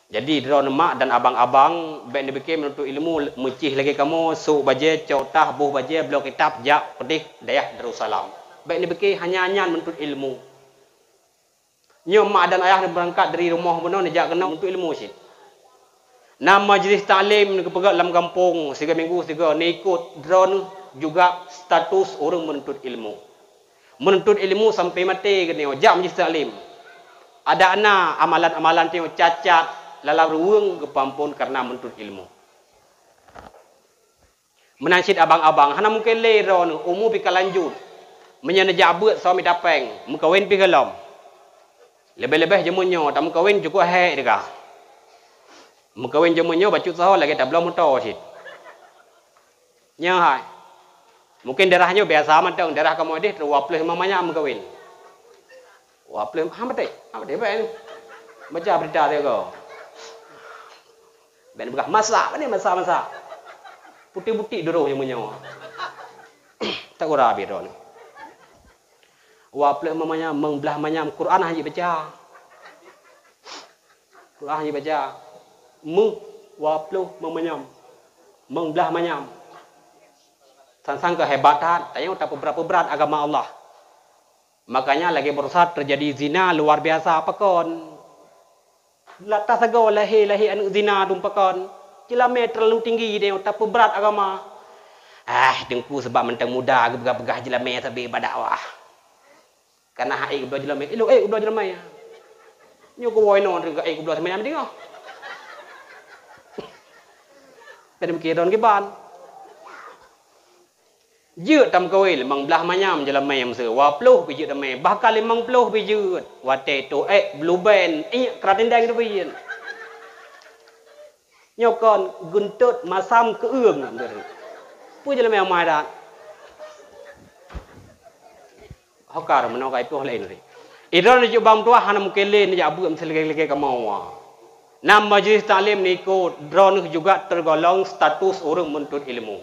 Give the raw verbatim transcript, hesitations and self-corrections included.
Jadi, droeneuh mak dan abang-abang, bék neupike meununtut ilmu meucih lagée kamoe, sôk bajée, cok tah, boh bajée, bloe kitab, jak keudeh dayah Darussalam. Bék neupike hanya nyan meununtut ilmu. Nyoe mak dan ayah neubeurangkat dari rumoh bunoe neujak keunoe meununtut ilmu cit. Na majlis taklim neupeugét lam gampông, sigoe minggu sigoe, neuikot, droeneuh juga status ureuëng meununtut ilmu. Meununtut ilmu sampai maté geutanyoe jak majlis taklim. Adak na amalan-amalan tanyoe cacat lam ruweueng geupeuamphon kareuna meununtut ilmu. Meunan cit abang-abang, hana mungken lé droeneuh, umu pih ka lanjut. Meunyoe neujak beuet soe mita péng, meukawen pih gohlom. Leubeh-leubeh jameun nyoe, tameukawen cukôp hék teuka. Meukawen jameun nyoe bacut sahoe lagée tabloe moto cit. Nyoe hai. Mungken daerah nyoe biasa mantong, daerah kamoe deh dua ploh limong manyam meukawen. Dua ploh, ha, beutôi. Ha, beutôi, baik. Baca berita dia ko. Bék peugah masak, pane masak-masak. Putéh-putéh duroh nyang meunyoe. Tak gura bidon. Dua ploh limong manyam, meung blaih manyam, Quran hana jibaca. Quran hana jibaca. Meung dua ploh limong manyam. Meung blaih manyam. Sang-sang keuhebatan, tanyoe tapeubrat-peubrat agama Allah. Makanya lagée baroesa teujadi zina luar biasa pakon. Latah sagoe lahé-lahé aneuëk zina dum pakon. Jeulamé terlalu tinggi deh tapeubrat agama. Ah, teungku, sebab mantong muda geupeugah-peugah jeulamé sabe bak dakwah. Kana hai geupeugah jeulamé, ilok eh geupeugah jeulamé. Nyoe keuwoe inoe geupeugah jeulamé nyang meudingoh. Dari mikir daun kiban. Jeuet tameukawen limong blaih manyam jeulamé meuseu, dua ploh pih jeuet tamé, bahkan limong ploh pih jeuet. Watée toh ék bluben, iek kratindeng teubiet. Nyoe kon geuntot masam keueung. Peue jeulamé amai that? Hokar meunoe ka ipoh laén tadi. Idroe neujak bang tuah hana mungken lé neujak beuet meusilagée-lagée kamoe. Na majlis taklim neuikot, droeneuh juga tergolong status ureuëng meununtut ilmu.